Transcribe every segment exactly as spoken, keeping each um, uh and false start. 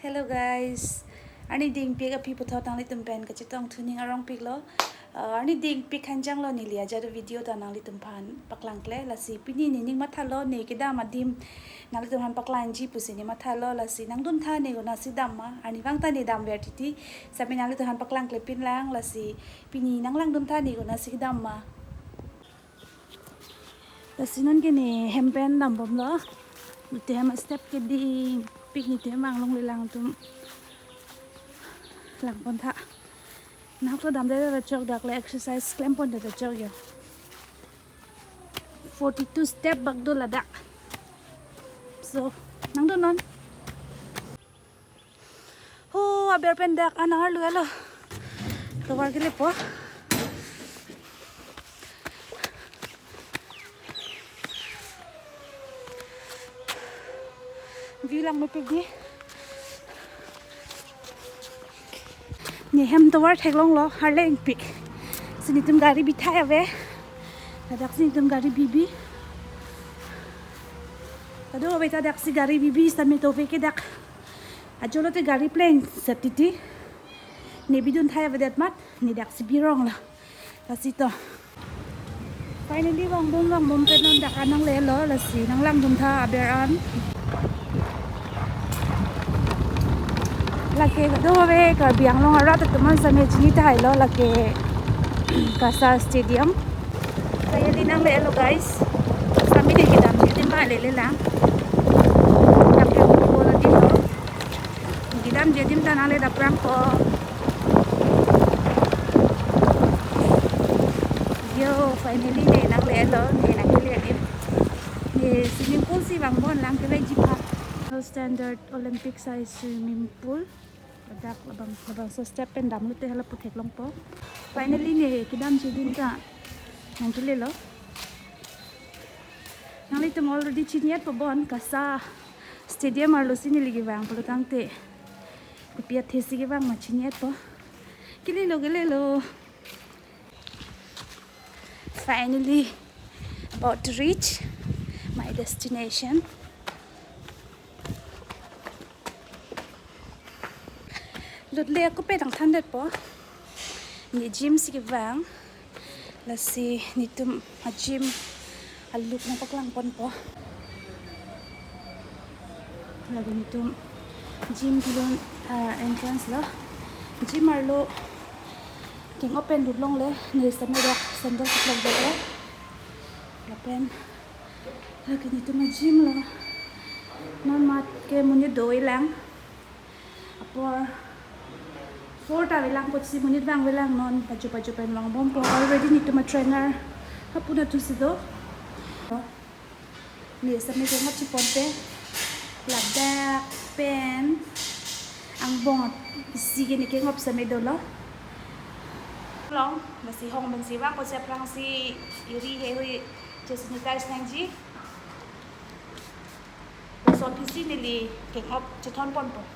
Hello guys, arni dingpik aphi puthot nanglitum pen kachetong thuning arongpiklo. Uh, arni dingpik hanjanglo neli ajat video ta nanglitum aphan paklangkle. Lasi pini ne ning mathalo, ne kedam adim nanglitum aphan paklangji pusi ne mathalo. Lasi nangduntha ne konatsi dam ma, arnivang ta ne damver titi. Sami nanglitum aphan paklangklepin lang. Lasi pini nanglangduntha ne konatsi kedam ma. Lasi non ke ne hem pen dambomlo. Nelitum hem step ke dingpik, nelitum hem anglongle lang atum langpon tha. Nahok ta damde ta chok, dak le exercise klemponde ta chok yo. Forty-two step bak do ladak. So, nangdunnon. Ho, aber pen dak an arlu elo. Tovar kelepo. View langmepik di. Ne hem tovar theklonglo, arleng pik. Si nelitum gari bithai ave. Ladaksi nelitum gari bibi. Kadokave ta daksi gari bibi sitame tove ke dak. Ajolo te gari plengset titi. Ne bidunthai avedet amat, ne daksi bironglo. Lasi to. Finally, vangbom vangbom pen non dak an nanglelo, lasi nanglangduntha aber an. Lake kadokave Karbi Anglong arat atum an sami chinithailo, lake KASA Stadium. Finally nanglelo guys. Sami ne kedamji adim ma lele lang. Dak ke bola di lo. Kedamji adim ta nangle daprangpo. Yo, finally ne nanglelo, ne nangkele adim. Ne swimming pool si vangbom lang, keleji aphan. Standard Olympic size swimming pool. Ladak labang, labangso step pen damlote hala pu theklongpo. Finally ne kedamji adim ta nangkelelo. Nanglitum already chini-etpo bon, KASA Stadium arlo si neli kevang pulo tangte. Kopi athe si kevang ma chini-etpo. Kelelo, kelelo. Finally, about to reach my destination. Lut le ako pen nangthandetpo. Ne gym si kevang. Lasi nelitum a-gym a-look nangpaklangponpo. Lake nelitum gym kelun, ah, entrance lo. Gym arlo keng-op pen lut longle, ne sitame dak sandal keklok jalo. Lapen lake nelitum a-gym lo. Non mat ke monit do-oi lang. Apor four ta avelang apotsi monit vang avelang, non pajo pajo pen vangbompo. Already nelitum a-trainer hapu nangthu si do. Ne sitame keng-op chiponpe. Ladak pen angbong isi ke ne keng-op sitame dolo. Long, lasi hong pensi vang apotsi aphrangsi eri heihui che-sanitize nangji. Laso aphisi neli keng-op chethonponpo.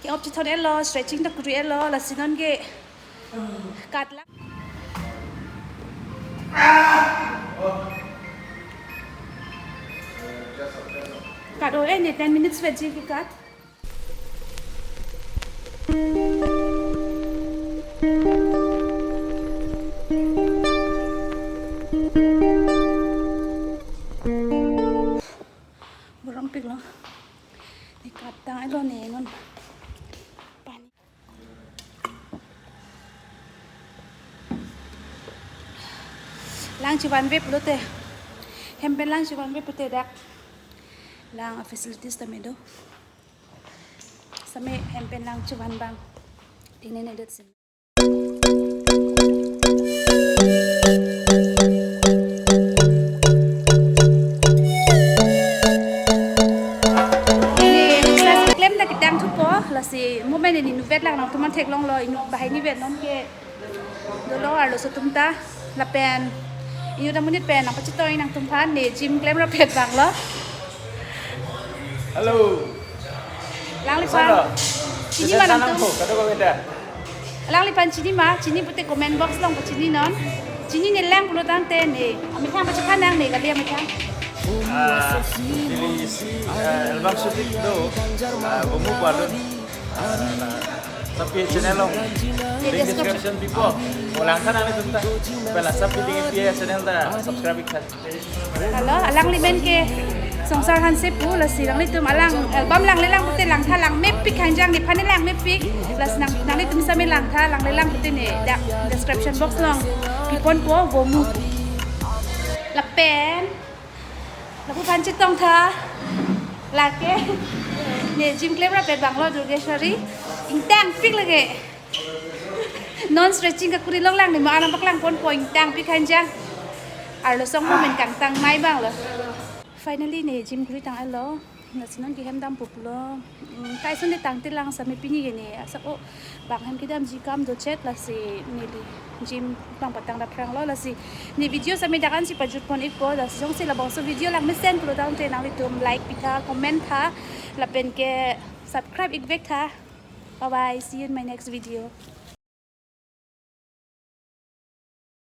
Keng-op chethon-etlo, stretching ta kuri-etlo, lasi non ke cut lang. Cut o, eh, ne ten minutes vekji ke cut. Borong piklo. Ne cut tang-etlo ne non. Pani. Lang chevanve pulote. Hem pen lang chevanve pulote dak. Lang a-facilities tame do. Sitame hem pen lang chevan abang. Tinine det sim. Klem ta ketang thupo, lasi mo mene ne inutvet lang nangtum aphan theklonglo, inut banghini vet non ke. Dolo arloso atum ta, lapen inut amonit pen nangpachetong nangtum aphan, ne gym klem rapet abang lo. Hello. Alangliphan. Sana. Chini ma nangtum? Kado ko beda. Alangliphan chini ma, chini pute comment box along pachininon. Chini ne lang pulo tangte ne amethang pachekhan nang ne kali amethang. Ah, neli isi, ah, album shooting do, ah, Vomu pu alun. Ah, Sapi channel along. Link description pipo. Mo langtha nanglitum ta. Pela Sapi Ding A P I channel ta subscribe iktha. Halo, alangli pen ke Songsar Hanse pu, lasi nanglitum alang album langle lang pute langtha, langmepik hanjang, nephan ne langmepik. Lasi nang, nanglitum same langtha, langle lang pute ne dak description box along piponpo Vomu. Lapen lapu aphan chetongtha. Lake ne gym klemrap-et abang lo Durgeshwari. Ingtangpik lake. Non stretching kakuri long lang ne ma alam paklang ponpo, ingtangpik hanjang. Arlosong momen kangtang mai abang lo. Finally ne gym kuri tang-et lo. Lasi non ke hem dampo pulo. Hmm, kai ason ne tangte lang same pini ke ne. Asak o bang hem kedamji akam do chet, lasi neli gym bang patang daphrang lo, lasi ne video same dak ansi pajut pon ikpo, lasi jongsi labangso video langmesen pulo tangte nanglitum like pitha, comment tha, lapen ke subscribe ikvek tha. Bye bye, see you in my next video.